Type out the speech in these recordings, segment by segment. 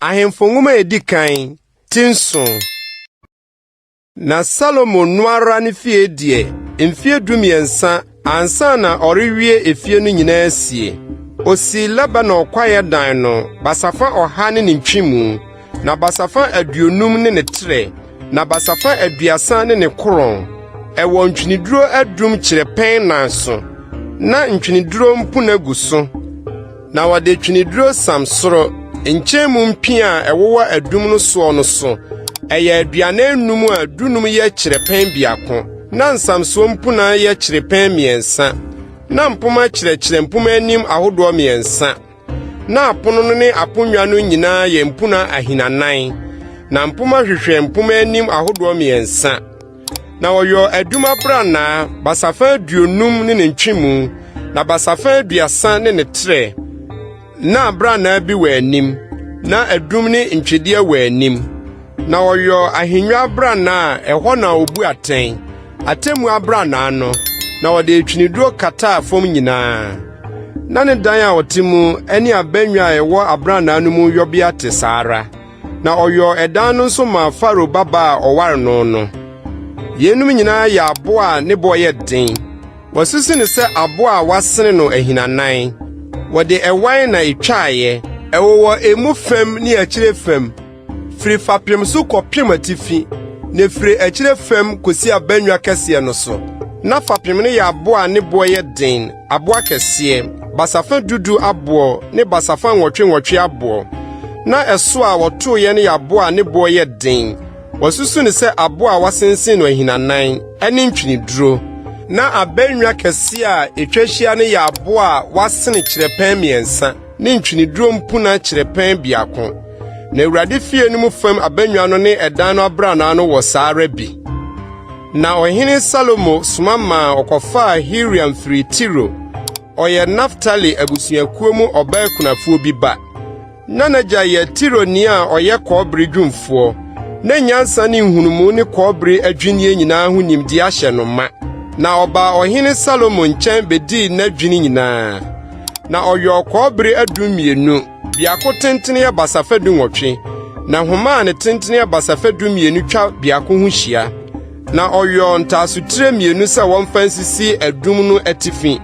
Ahemfo Nwoma a Edi Kan, ti nson. Na Salomo no ara ne fie deɛ, mfeɛ 13 ansa na ɔrewie efie no nyinaa sie. Osii Lebanon Kwaeɛ Dan no, basafa 100 ne ne ntwemu, na basafa 50 ne ne trɛ, na basafa 30 ne ne korɔn. Ɛwɔ ntweneduro adum kyerɛpɛn nnan so, na ntweneduro mpuna gu so. Na wɔde tweneduro sam soro, nkyɛn mu mpia a ɛwowɔ adum no soɔ no so. Ɛyɛ 45 a 15 yɛ kyerɛpɛn biako, na nsamsoɔ mpuna yɛ kyerɛpɛn mmiɛnsa, na mpomma kyerɛkyerɛ mpomma anim ahodoɔ mmiɛnsa. Na apono no ne aponnwa no nyinaa yɛ mpuna ahinanan, na mpomma hwehwɛ mpomma anim ahodoɔ mmiɛnsa. Na ɔyɔɔ adum abrannaa, basafa 50 ne ne ntwemu, na basafa 30 ne ne trɛ. Na abrannaa bi wɔ anim, na adum ne ntwedeɛ wɔ anim. Na ɔyɔɔ ahennwa abrannaa a ɛhɔ na obu atɛn, atemmu abrannaa no, na ɔde tweneduro kataa fam nyinaa. Na ne dan a ɔte mu ne abannwa a ɛwɔ abrannaa no mu yɔbea te saa ara. Na ɔyɔɔ ɛdan no nso maa Farao babaa a ɔware no no. Yeinom nyinaa yɛ abo a ne bo yɛ den. Wɔasusu no sɛ abo a wɔasene no ahinanan. Wɔde ɛwan na etwaeɛ. Ɛwowɔ emu fam ne akyire fam, firi fapem so kɔpem atifi, na efiri akyire fam kosi abannwa kɛseɛ no so. Na fapem no yɛ abo a ne boɔ yɛ den, abo akɛseɛ, basafa dudu aboɔ ne basafa nwɔtwe nwɔtwe aboɔ. Na ɛso a wɔtoeɛ no yɛ abo a ne boɔ yɛ den, wɔasusu no sɛ abo a wɔasensen no ahinanan, ne ntweneduro. Na abannwa kɛseɛ a etwa hyia no yɛ abo a wɔasene kyerɛpɛn mmiɛnsa ne ntweneduro mpuna kyerɛpɛn biako. Na Awurade fie no mu fam abannwa no ne ɛdan no abrannaa no wɔ saa ara bi. Na ɔhene Salomo soma maa ɔkɔfaa Hiram firii Tiro. Ɔyɛ Naftali abusuakuo mu ɔbaa kunafoɔ bi ba. Na n'agya yɛ Tironi a ɔyɛ kɔbere dwumfoɔ. Na nyansa ne nhunumu ne kɔbere adwinnie nyinaa ho nimdeɛ ahyɛ no ma. Na ɔbaa ɔhene Salomo nkyɛn bedii n'adwini nyinaa. Na ɔyɔɔ kɔbere adum mmienu, biako tentene yɛ basafa 18, na nhoma a ne tentene yɛ basafa 12 twa biako ho hyia. Na ɔyɔɔ ntaasotire mmienu sɛ wɔmfa nsisi adum no atifi.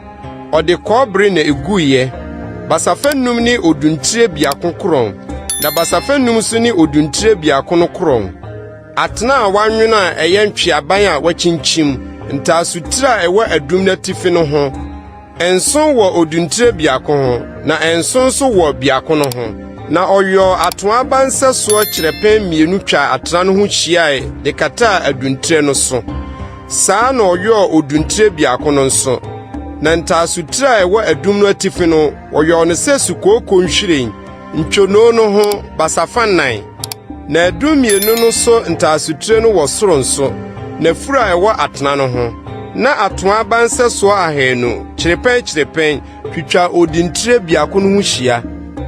Ɔde kɔbere na eguiɛ, basafa num ne oduntire biako korɔn, na basafa num nso ne oduntire biako no korɔn. Atena a wɔanwono a ɛyɛ ntweaban a wɔakyinkyim, ntaasotire a ɛwɔ adum no atifi no ho, nson wɔ oduntire biako ho, na nson nso wɔ biako no ho. Na ɔyɔɔ atoaa aba nsɛsoɔ kyerɛpɛn mmienu twaa atena no ho hyiae de kataa aduntire no so. Saa na ɔyɔɔ oduntire biako no nso. Na ntaasotire a ɛwɔ adum no atifi no, wɔyɔɔ no sɛ sukooko nhwiren, ntwonoo no ho, basafa nnan. Na adum mmienu no so ntaasotire no wɔ soro nso, n'afuru a ɛwɔ atena no ho. Na atoaa aba nsɛsoɔ 200, kyerɛpɛn kyerɛpɛn, twitwa odintire biako no ho hyia.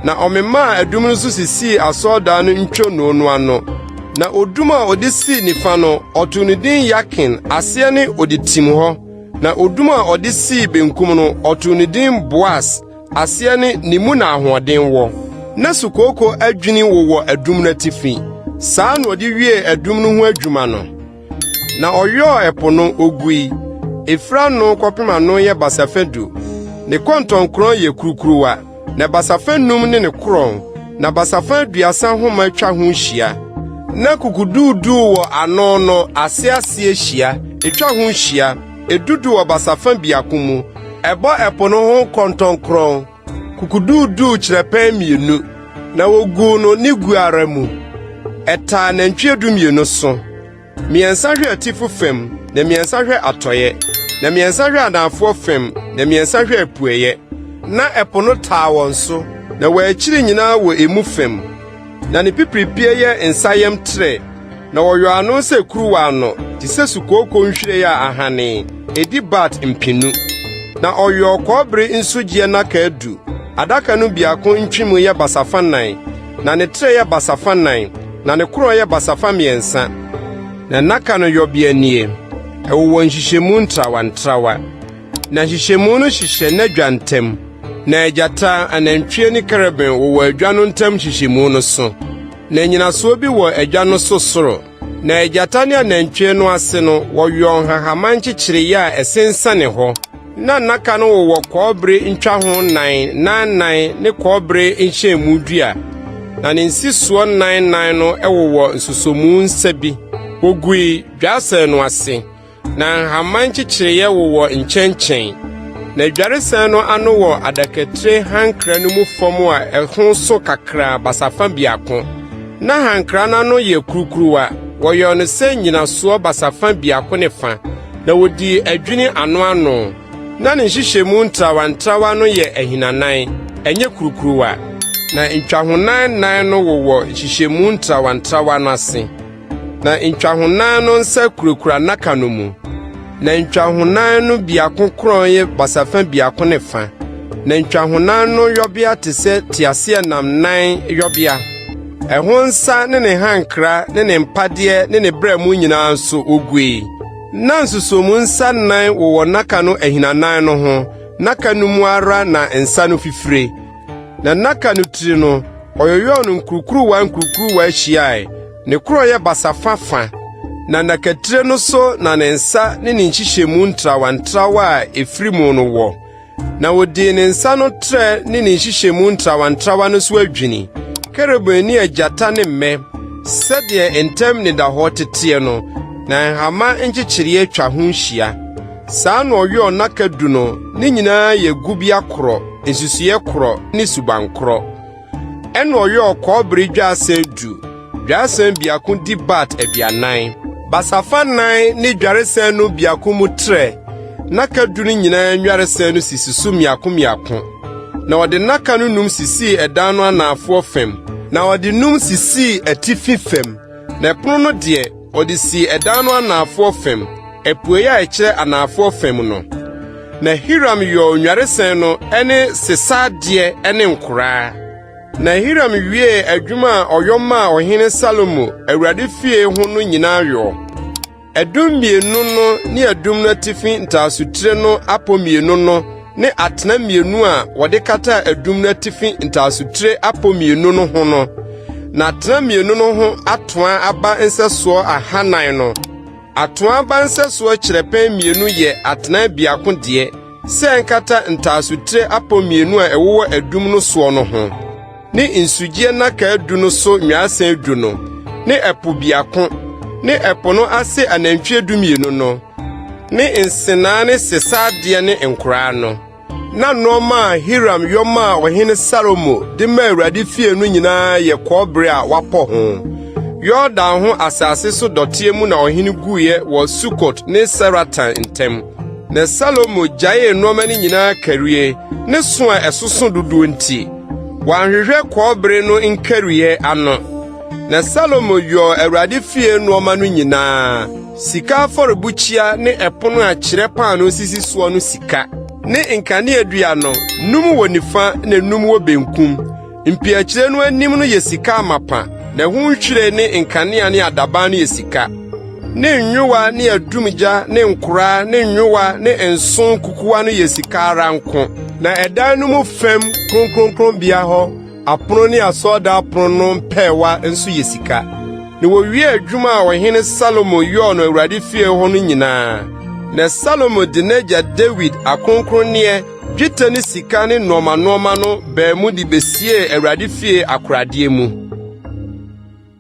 Na ɔmemaa adum no so sisii asɔredan no ntwonoo no ano. Na odum a ɔde sii nifa no, ɔtoo no din Yakin, aseɛ ne Ɔde Tim Hɔ. Na odum a ɔde sii benkum no, ɔtoo no din Boas, aseɛ ne Ne Mu Na Ahoɔden Wɔ. Na sukooko adwini wowɔ adum no atifi. Saa na ɔde wiee adum no ho adwuma no. Na ɔyɔɔ ɛpo no, ogui. Efiri ano kɔpem ano yɛ basafa 10. Ne kɔntɔnkrɔn yɛ kurukuruwa, na basafa num ne ne korɔn, na basafa 30 homa twa ho hyia. Na kukuduuduu wɔ ano no ase ase hyia, etwa ho hyia, edudu wɔ basafa biako mu. Ɛbɔ ɛpo no ho kɔntɔnkrɔn, kukuduuduu kyerɛpɛn mmienu, na woguu no ne gu ara mu. Ɛtaa nantwie 12 so. Mmiɛnsa hwɛ atifi fam, na mmiɛnsa hwɛ atɔeɛ, na mmiɛnsa hwɛ anafoɔ fam, na mmiɛnsa hwɛ apueeɛ. Na ɛpo no taa wɔn so, na wɔn akyiri nyinaa wɔ emu fam. Na ne pipiripie yɛ nsayam trɛ, na wɔyɔɔ ano sɛ kuruwa ano, te sɛ sukooko nhwiren a ahane, edi bat mpennu. Na ɔyɔɔ kɔbere nsugyeɛ nnaka du, adaka no biako ntwemu yɛ basafa nnan, na ne trɛ yɛ basafa nnan, na ne korɔn yɛ basafa mmiɛnsa. Na nnaka no yɔbea nie: Ɛwowɔ nhyehyɛmu ntrawantrawa, na nhyehyɛmu no hyehyɛ n'adwa ntam, na agyata, anantwie ne kerubim wowɔ adwa no ntam nhyehyɛmu no so. Na nnyinasoɔ bi wɔ adwa no so soro. Na agyata ne anantwie no ase no, wɔyɔɔ nhahamma nkyekyereeɛ a ɛsensɛne hɔ. Na nnaka no wowɔ kɔbere ntwaho nnan nnan ne kɔbere nhyɛnmu dua, na ne nsisoɔ nnan nnan no wowɔ nsosɔmu nsa bi. Wogui dwaresɛn no ase, na nhama nkyekyereeɛ wowɔ nkyɛnkyɛn. Na dwaresɛn no ano wɔ adakatire hankra no mu fam a ɛho so kakraa basafa biako. Na hankra no ano yɛ kurukuruwa, wɔyɔɔ no sɛ nnyinasoɔ basafa biako ne fa, na wodii adwini ano ano. Na ne nhyehyɛmu ntrawantrawa no yɛ ahinanan, ɛnyɛ kurukuruwa, na ntwahonan nnan no wowɔ nhyehyɛmu ntrawantrawa no ase. Na ntwahonan no nsa kurakura nnaka no mu, na ntwahonan no biako korɔn yɛ basafa biako ne fa, na ntwahonan no yɔbea te sɛ teaseɛnam nan yɔbea. Ɛho nsa ne ne hankra ne ne mpadeɛ ne ne berɛmo nyinaa nso wogui. Na nsusomu nsa nnan wowɔ nnaka no ahinanan no ho, nnaka no mu ara na nsa no fifire. Na nnaka no tiri no, ɔyoyɔɔ no nkurukuruwa nkurukuruwa hyiae, ne korɔn yɛ basafa fa. Na nnakatire no so na ne nsa ne ne nhyehyɛmu ntrawantrawa a efiri mu no wɔ. Na wodii ne nsa no trɛ ne ne nhyehyɛmu ntrawantrawa no so adwini, kerubim ne agyata ne mmɛ, sɛdeɛ ntam nnidahɔ teteɛ no, na nhama nkyekyereɛ twa ho hyia. Saa na ɔyɔɔ nnaka du no, ne nyinaa yɛ gubea korɔ, nsusuiɛ korɔ ne suban korɔ. Ɛnna ɔyɔɔ kɔbere dwaresɛn du, dwaresɛn biako di bat 40. Basafa nan ne dwaresɛn no biako mu trɛ, nnaka du no nyinaa nnwaresɛn no sisi so mmiako mmiako. Na ɔde nnaka no num sisii ɛdan no anafoɔ fam, na ɔde num sisii atifi fam, na ɛpono no deɛ, ɔde sii ɛdan no anafoɔ fam, apuei a ɛkyerɛ anafoɔ fam no. Na Hiram yɔɔ nnwaresɛn no ne sesa adeɛ ne nkoraa. Na Hiram wiee adwuma a ɔyɔ maa ɔhene Salomo, AWURADE fie ho no nyinaa yɔ. Adum mmienu no ne adum no atifi ntaasotire no apɔ mmienu no ne atena mmienu a wɔde kataa adum no atifi ntaasotire apɔ mmienu no ho no, na atena mmienu no ho atoaa aba nsɛsoɔ ahanan no. Atoaa aba nsɛsoɔ kyerɛpɛn mmienu yɛ atenae biako deɛ, sɛ ɛnkata ntaasotire apɔ mmienu a ɛwowɔ adum no soɔ no ho, ne nsugyeɛ nnaka du no so nnwaresɛn du no, ne ɛpo biako, ne ɛpo no ase anantwie 12 no, ne nsenaa ne sesa adeɛ ne nkoraa no. Na nneɛma a Hiram yɔ maa ɔhene Salomo de maa AWURADE fie no nyinaa yɛ kɔbere a wɔapɔ ho. Yordan ho asase so dɔteɛ mu na ɔhene guiɛ wɔ Sukot ne Saratan ntam. Na Salomo gyaee nneɛma no nyinaa karie, ne so a ɛsoso dodoɔ nti. Wanhwehwɛ kɔbere no nkariiɛ ano. Na Salomo yɔɔ AWURADE fie nneɛma no nyinaa, sika afɔrebukyia ne ɛpono a kyerɛ paanoo sisi soɔ no sika, ne nkaneadua no, num wɔ nifa na num wɔ benkum. Mpiakyire no anim no yɛ sika amapa, na ɛho nhwiren ne nkanea ne adaban no yɛ sika, ne nyowa ne adumgya ne nkoraa ne nyowa ne nsõ kukuwa no yɛ sika ara nko. Na ɛdan no mu fam kronkronkronbea hɔ Apono ne asɔredan apon no mpɛɛwa nso yɛ sika. Na wowiee adwuma a ɔhene Salomo yɔɔ no AWURADE fie hɔ no nyinaa. Na Salomo de n'agya Dawid akronkronneɛ, dwetɛ ne sika ne nnoɔma nnoɔma no baa mu de besiee AWURADE fie akoradeɛ mu.